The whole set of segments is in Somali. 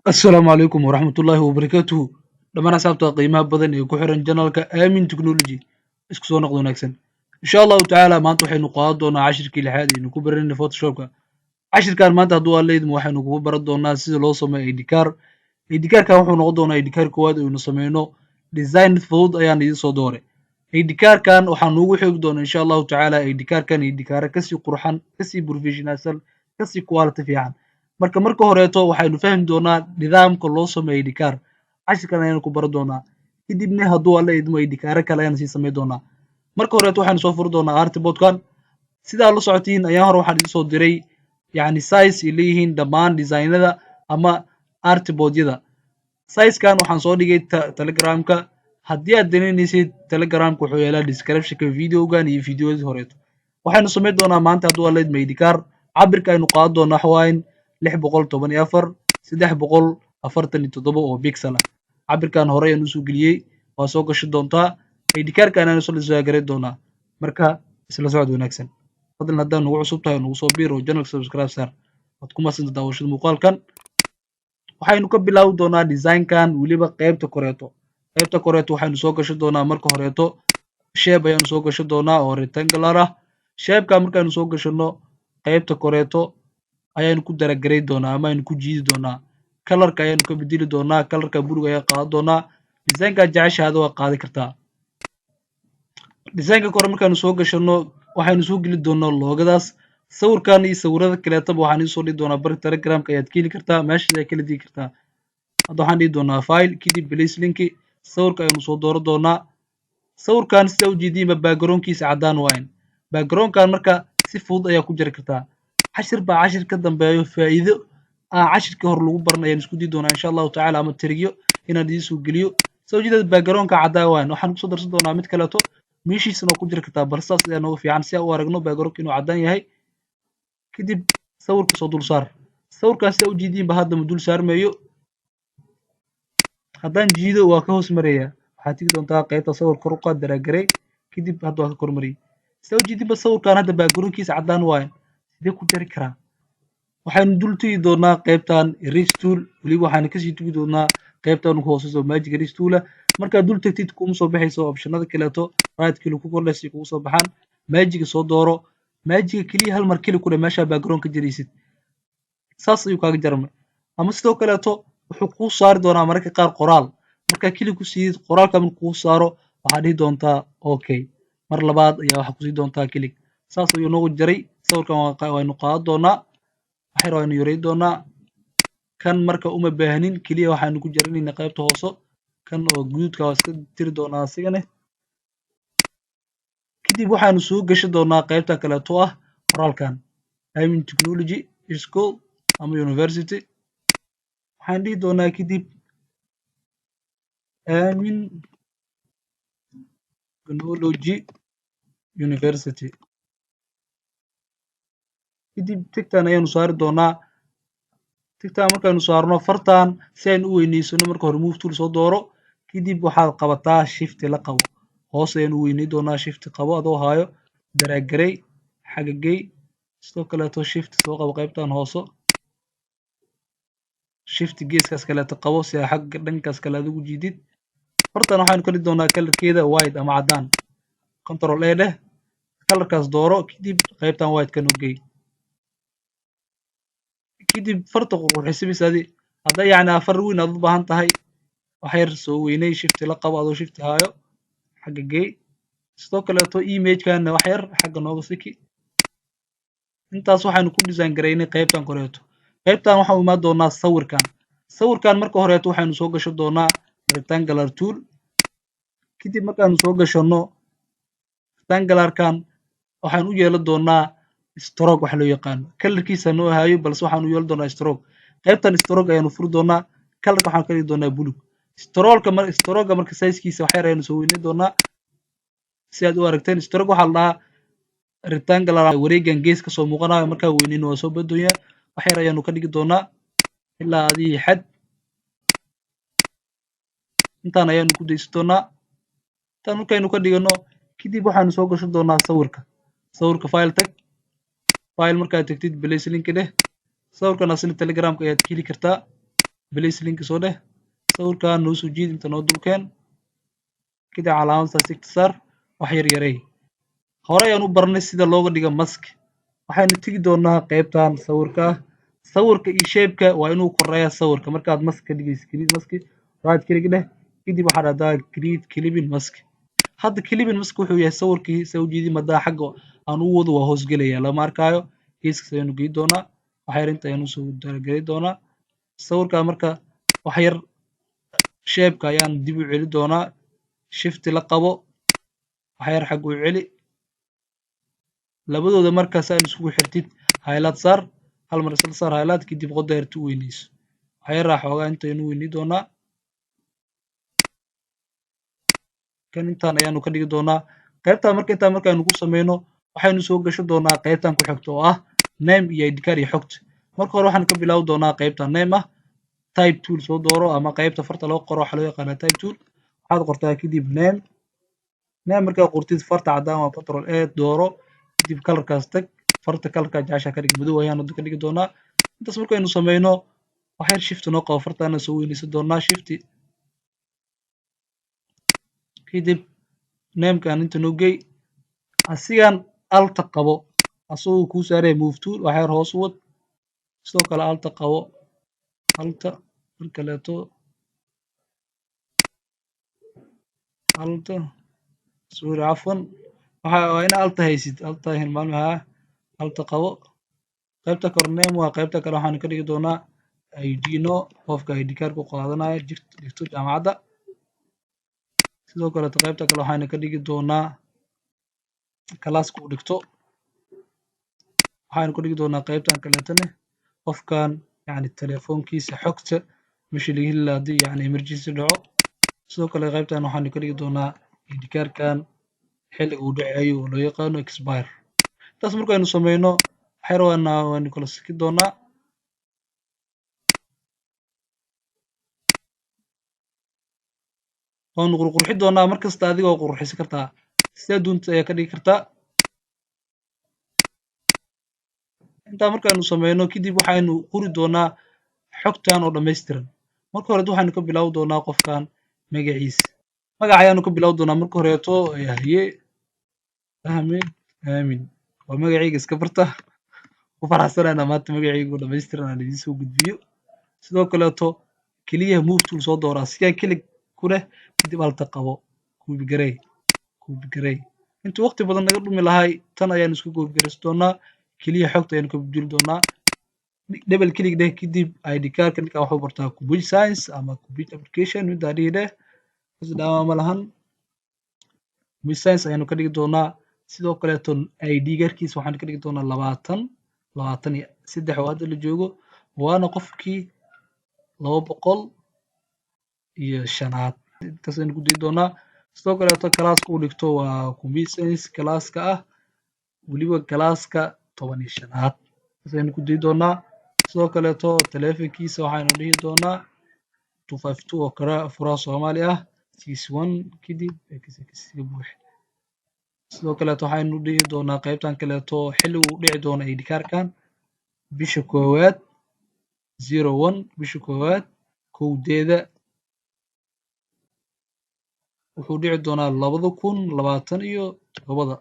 Assalaamu calaykum waraxmatullaahi wabarakaatuhu. Dhammaan asxaabta qiimaha badan ee ku xiran channelka Aamin Technology, isku soo noqdo wanaagsan. Insha Allahu tacaala, maanta waxaynu qaadan doonaa cashirkii lixaad aynu ku baranayna Photoshopka. Cashirkan maanta, hadduu Alla idmo, waxaynu kugu baran doonaa sida loo sameeyo ID card. ID cardkan wuxuu noqon doonaa ID card koowaad aynu sameyno. Design fudud ayaan idiin soo dooray. ID cardkan waxaa nuugu xoogi doonaa, insha Allahu tacaala, ID cardkan ID card kasii qurxan, kasii professionalsan, kasii quality fiican. Marka horeeto waxaynu fahmi doonaa nidaamka loo sameeyo ID card. Cashirkan ayaanu ku baran doonaa. Kadibna, hadduu Alla idmo, ID card kale ayaan sii samayn doonaa. Marka horeeto waxaynu soo furi doonaa artboardkan. Sidaa la socotiin, ayaan hore waxaan idiin soo diray, yacni, size ay leeyihiin dhammaan designada ama artboardyada. Sizekan waxaan soo dhigay Telegramka. Haddii aad danaynaysid, Telegramka wuxuu yaalaa descriptionka videogan iyo videoyadii horeeto. Waxaynu samayn doonaa maanta, hadduu Alla idmo, ID card. Cabirka aynu qaadan doonaa waxa waaye 614 347 oo pixel ah. Cabirkan hore ayaan usoo geliyey, waa soo gashi doontaa. ID cardkan ayaan isla soo garan doonaa. Marka isla socod wanaagsan. Fadlan, haddaad nagu cusub tahay, nagu soo biir oo channelka subscribe saar. Waad ku mahadsantahay daawashada muuqaalkan. Waxaynu ka bilaabi doonaa designkan weliba qaybta koreeto. Qaybta koreeto waxaynu soo gashan doonaa, marka horeeto, shape ayaanu soo gashan doonaa oo rectangular ah. Shapeka markaanu soo gashano, qaybta koreeto ayaanu ku drag garay doonaa ama aynu ku jiidi doonaa. Colorka ayaanu ka bedeli doonaa, colorka buluug ayaa qaadan doonaa. Designkaad jeceshaada waa qaadi kartaa. Designka kore markaanu soo gashano, waxaynu soo geli doonaa logodaas. Sawirkan iyo sawirada kaleetaba waxaan idiin soo dhigi doonaa bari Telegramka, ayaad ka heli kartaa, meesha ayaad kala digi kartaa. Hadda waxaan dhihi doonaa File, kadib Place Link. Sawirka ayanu soo dooran doonaa. Sawirkan, sidaa ujeediinba, backgroundkiisa caddaan waayan. Backgroundkan marka si fudud ayaa ku jari kartaa. Cashir baa cashir ka dambeeyo, faa'iido aan cashirkii hore lagu baran ayaan isku dayi doonaa, insha Allahu tacala, ama trickiyo inaan idiin soo geliyo. Soo jeedada, backgroundka caddaa waayan. Waxaan kusoo darsan doonaa mid kaleeto, meeshiisana waa ku jiri kartaa, balse saas ayaa nooga fiican si aan u aragno backgroundka inuu caddaan yahay. Kadib sawirka soo dul saar. Sawirkaas, sidaa ujeediinba, hadda ma dul saarmayo. Haddaan jiido, waa ka hoos maraya. Waxaad tegi doontaa qaybta sawir, kor u qaad, drag garey. Kadib hadda waa ka kormariyay. Sidaa ujeediinba, sawirkan hadda backgroundkiisa caddaan waayan. Sidee ku jari karaa? Waxaynu dul tegi doonaa qaybtan Erase Tool. Weliba waxaanu kasii tugi doonaa qaybtan ku hooseyso, Magic Erase Tool. Markaad dul tagtid, kuma soo baxayso optionada kaleeto. Right click ku kordhay si kugu soo baxaan. Magicga soo dooro. Magicga keliya hal mar click ku dheh meeshaa background ka jaraysid. Saas ayuu kaaga jarmay. Ama sidoo kaleeto wuxuu kuu saari doonaa mararka qaar qoraal. Markaa click ku siidid qoraalka, markuu kuu saaro, waxaad dhihi doontaa okay. Mar labaad ayaa waxaa kusii doontaa click. Saas ayuu noogu jaray. Sawirkan waynu qaadan doonaa, waxyar waynu yaray doonaa. Kan marka uma baahnin, keliya waxaanu ku jarinaynaa qaybta hoose. Kan oo guduudka waa iska tiri doonaa asigane. Kadib waxaanu soo gashi doonaa qaybta kaleeto ah qoraalkan, Amin Technology School ama University. Waxaan dhihi doonaa kadib Amin Technology University. Kadib ticktan ayaanu saari doonaa. Ticktan markaanu saarno, fartan si aynu u weyneysano, marka hore Move Tool soo dooro. Kadib waxaad qabataa Shift la qabo. Hoos ayaanu weyney doonaa. Shift qabo adoo haayo, drag garey, xagga gey. Sidoo kaleeto Shift soo qabo, qaybtan hooso. Shift geeskaas kaleeto qabo si aa xagga dhankaas kale aad ugu jiidid. Fartan waxaynu ka dhigi doonaa colorkeeda white ama caddaan. Control A dheh, colorkaas dooro. Kadib qaybtan white kan u gey. Kadib farta qurqurxisabis adi. Hadda, yacni, afar weyn aad u baahan tahay, wax yar soo weynay. Shift la qabo adoo Shift haayo, xagga gey. Sidoo kaleeto imagekana wax yar xagga nooga siki. Intaas waxaynu ku design garaynay qaybtan koreeto. Qaybtan waxaan imaan doonaa sawirkan. Sawirkan marka horeeto waxaynu soo gashan doonaa Rectangular Tool. Kadib markaanu soo gashanno rectangularkan, waxaan u yeelan doonaa stroke waxa loo yaqaano. Colorkiisa noo haayo, balse waxaan u yeelan doonaa stroke. Qaybtan stroke ayaanu furi doonaa. Colorka waxaan ka dhigi doonaa bulug. Strokeka mar strokega marka sizekiisa wax yar ayaanu soo weyneyn doonaa si aad u aragteen. Stroke waxaa la dhahaa rectangular wareegan gees kasoo muuqanayo. Markaa weyneyno, waa soo badooyaa. Wax yar ayaanu ka dhigi doonaa ilaa adii xad. Intaan ayaanu ku daysan doonaa. Intaan markaynu ka dhigano, kadib waxaanu soo gashan doonaa sawirka. Sawirka File tag. File markaad tagtid, Place Link dheh. Sawirkan asina Telegramka ayaad ka heli kartaa. Place link soo dheh, sawirkan noo soo jiid, inta noo dulkeen, kadib calaamaddaas sigta saar, wax yar yarey. Hore ayaan u barnay sida looga dhigo mask. Waxaynu tegi doonaa qaybtan sawirka. Sawirka iyo shape-ka waa inuu koreeya sawirka markaad mask ka dhigayso. Create mask, right click dheh, kadib waxaad dhahdaa create clipping mask. Hadda clipping mask wuxuu yahay sawirkii saa ujeedin madaa xagga aan u wado waa hoos gelaya, lama arkaayo. Geeskaas ayaanu geyi doonaa, wax yar inta ayaanu soo darageli doonaa sawirka. Marka wax yar shape-ka ayaan dib u celi doonaa. Shift la qabo, wax yar xagga u celi labadooda. Markaas aan isugu xirtid, highlight saar, hal mar isla saar highlight, kadib qoda yarta u weyneyso wax yar xoogaa intaynu weyni doonaa. Kan intaan ayaanu ka dhigi doonaa qaybtan. Marka intaan markaanu ku sameyno, waxaynu soo gashan doonaa qaybtan ku xigto oo ah name iyo ID card iyo xogta. Marka hore waxaan ka bilaabi doonaa qaybta name ah. Type tool soo dooro, ama qaybta farta loo qoro waxaa loo yaqaanaa type tool. Waxaad qortaa kadib name. Name markaad qortid, farta caddaan waa Control A dooro, kadib colorkaas tag, farta colorkaa jeceshaa ka dhig. Madow ayaan hadda ka dhigi doonaa. Intaas markaynu sameyno, wax yar shift noo qabo, fartaana soo weyneysan doonaa, shift. Kadib namekan inta noo gey, asigan Alt-ta qabo, asagoo kuu saaraya move tool, wax yar hoos u wad. Sidoo kale Alt-ta qabo, Alt-ta mar kaleeto, Alt-ta, sorry, cafwan, waxa waa ina Alt-ta haysid, Alt-ta hilmaamaha, Alt-ta qabo. Qaybta kor name waa. Qaybta kale waxaan ka dhigi doonaa ID no, qofka ID card ku qaadanayo dhigto jaamacadda. Sidoo kaleeto qaybta kale waxaanu ka dhigi doonaa classka uu dhigto. Waxaanu ka dhigi doonaa qaybtan kaleetane qofkan yani telefoonkiisa, xogta meesha laga heli lahaa haddii yani emergency dhaco. Sidoo kale qaybtan waxaanu ka dhigi doonaa ID cardkan xilliga uu dhacayo oo loo yaqaano expire. Intaas markaynu sameyno, waxyar waana waynu kala siki doonaa. Waanu qurqurxi doonaa. Markasta adigoo qurxisi kartaa, sidaa doonta ayaa ka dhigi kartaa. Intaa markaanu sameyno kadib, waxaynu qori doonaa xogtan oo dhammaystiran. Marka horeeto waxaynu ka bilaabi doonaa qofkan magaciisa. Magaca ayaanu ka bilaabi doonaa marka horeeto. Yahye Ahmed Aamin waa magacayga, iska barta. Ku faraxsanayna maanta magacayga oo dhammaystiran aan idiin soo gudbiyo. Sidoo kaleeto keliya move tool soo dooraa, sigaan click ku leh, kadib Alt-ta qabo, copy garey, copy garey. Intuu waqti badan naga dhumi lahay, tan ayaanu isku copy gareysan doonaa. Keliya xogta ayaanu ka bedeli doonaa. Double click dheh, kadib ID cardka ninkan wuxuu bartaa computer science ama computer application, middaa dhihi dheh, dhaama ma lahan. Computer science ayaanu ka dhigi doonaa. Sidoo kaleeto ID garkiisa waxaanu ka dhigi doonaa 2023 oo hadda la joogo, waana qofkii 205aad. Intaas ayanu ku dayi doonaa. Sidoo kaleeto classka uu dhigto waa computer science classka ah, weliba classka 15aad. Intaas ayanu ku dayi doonaa. Sidoo kaleeto telefonkiisa waxaynu dhihi doonaa 252 oo kale, furaha Soomaali ah, 61, kadib xxga buux. Sidoo kaleeto waxaynu dhihi doonaa qaybtan kaleeto xilli uu dhici doono ID cardkan, bisha koowaad 01, bisha koowaad kowdeeda, wuxuu dhici doonaa 2027.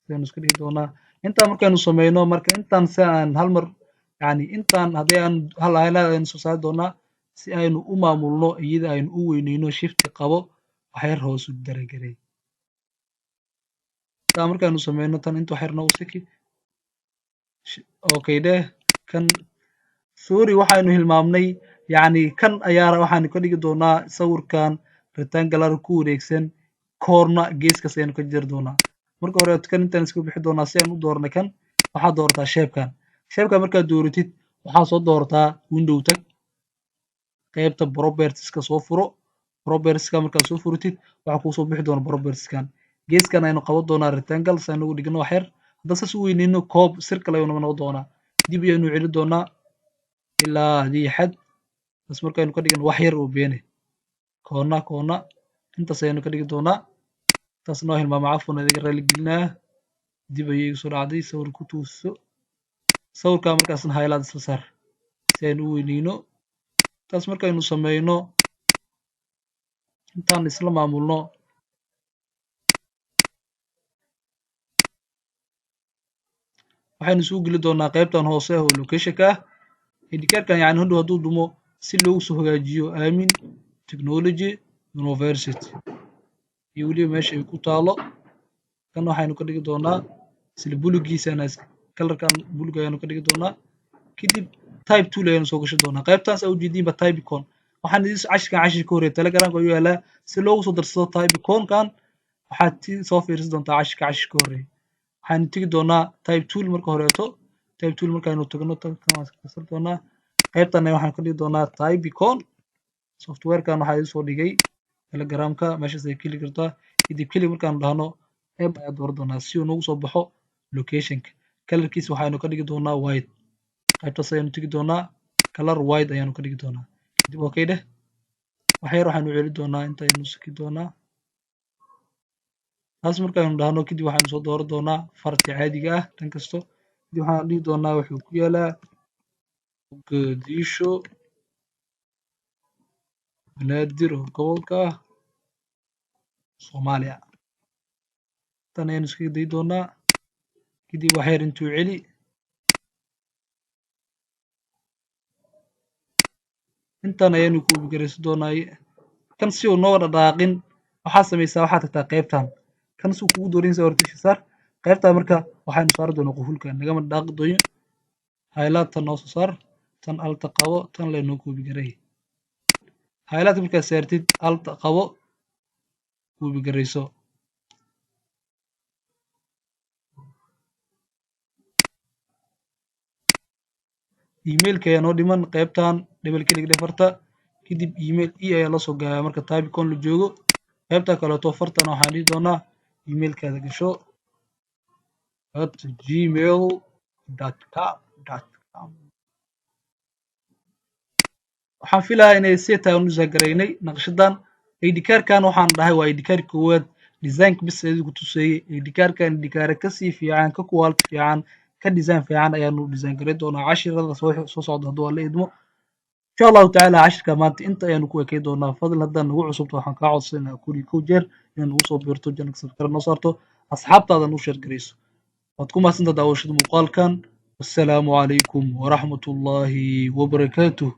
Ayaynu iska dhihi doonaa. Intaan markaynu sameyno, marka intaan si aan hal mar yani intaan haddii aan hal highlight aynu soo saari doonaa si aynu u maamulno iyada, aynu u weyneyno. Shift qabo, wax yar hoos u daragarey. Intaan markaynu sameyno, tan inta wax yar noogu siki, okay dheh. Kan, sorry, waxaynu hilmaamnay yacni kan ayaa waxaanu ka dhigi doonaa sawirkan rectangular ku wareegsan, corner geeskaas ayaanu ka jari doonaa. Marka hore kan intaan iska bixi doonaa si aan u doornay. Kan waxaad doorataa shapekan. Shapekan markaad dooratid, waxaad soo doorataa window, tag, qaybta propertieska soo furo. Propertieska markaad soo furatid, waxaa kuusoo bixi doona propertieskan. Geeskan aynu qaban doonaa rectangle si aynu ugu dhigno wax yar. Haddaan saas u weyneyno, koob circle ayuu noqon doonaa. Dib ayaynu celi doonaa ilaa hadii xad bas. Markaynu ka dhigno wax yar oo beene, koona koona intaas ayaynu ka dhigi doonaa. Taas noo hilmaama, cafwan, adiga raali gelinaa. Dib ayay igu soo dhacday. Sawir ku tuuso sawirkaa, markaasna highlight isla saar si aynu u weyneyno. Taas markaynu sameyno, intaan isla maamulno, waxaynu soo geli doonaa qaybtan hoose oo locationka ah. ID cardkan, yani hadhow hadduu dumo, si loogu soo hagaajiyo Aamin Technology University iyo weliba meesha ay ku taalo. Kan waxaynu ka dhigi doonaa isla bulugiisana, colorkan bulug ayaanu ka dhigi doonaa. Kadib type tool ayaanu soo gashan doonaa. Qaybtaas aa ujeediinba typicon waxaan idin cashirkan, cashir ka horreeya Telegramka ayuu yaalaa. Si loogu soo darsado typiconkan, waxaad soo fiirsan doontaa cashirka cashir ka horreeya. Waxaanu tegi doonaa type tool. Marka horeeto type tool markaaynu tagno, tan waan iska doonaa. Qaybtan waxaan ka dhigi doonaa typicon. Softwarekan waxaa idin soo dhigay Telegramka, meeshaas ay keli kartaa. Kadib keli markaanu dhahno, M ayaa dooran doonaa si uu noogu soo baxo locationka. Colorkiisa waxaynu ka dhigi doonaa white. Qaybtaas ayaanu tegi doonaa, color white ayaanu ka dhigi doonaa. Kadib okay dheh. Wax yar waxaanu celi doonaa, inta ayanu siki doonaa. Taas markaaynu dhahno kadib, waxaynu soo dooran doonaa farta caadiga ah dhan kasto. Kadib waxaan dhihi doonaa wuxuu ku yaalaa Muqdisho, Banaadir oo gobolka ah, Soomaaliya. Tan ayaynu iskaga dayi doonaa. Kadib wax yar intuu celi. Intan ayaynu copy garaysan doonaa. Kan si uu nooga dhaqaaqin, waxaad samaysaa, waxaad tagtaa qaybtan. Kan si uu kugu dooranaysa horta saar qaybtan. Marka waxaynu saari doonaa qufulka, nagama dhaqaaqi dooyo. Highlight tan noo soo saar, tan Altta qabo, tan lee noo copy garay. Highlight markaad saartid, Altta qabo, copy garayso. Emailka ayaa noo dhiman. Qaybtan double click dheh farta. Kadib email e ayaa lasoo gaabaa marka typicon la joogo. Qaybta kaleeto fartana waxaan dhihi doonaa emailkaada gasho @gmail.com.com. Waxaan filayaa inay si tahay u garaynay naqshadan. ID cardkan waxaan dhahay waa ID card koowaad, designka bis ku tuseeyey. ID cardkan ID card kasii fiican, ka quality fiican, ka design fiican ayaanu design garay doonaa cashirada soo socda, hadduu Alla idmo, insha Allahu tacaala. Cashirka maanta inta ayaanu ku ekey doonaa. Fadlan, haddaan nagu cusubto, waxaan kaa codsanaa 1001 jeer inaad nagu soo biirto channelka, subscribe noo saarto, asxaabtaadan u share garayso. Waad ku mahadsantaha daawashada muuqaalkan. Wassalaamu calaykum waraxmatullaahi wabarakaatuh.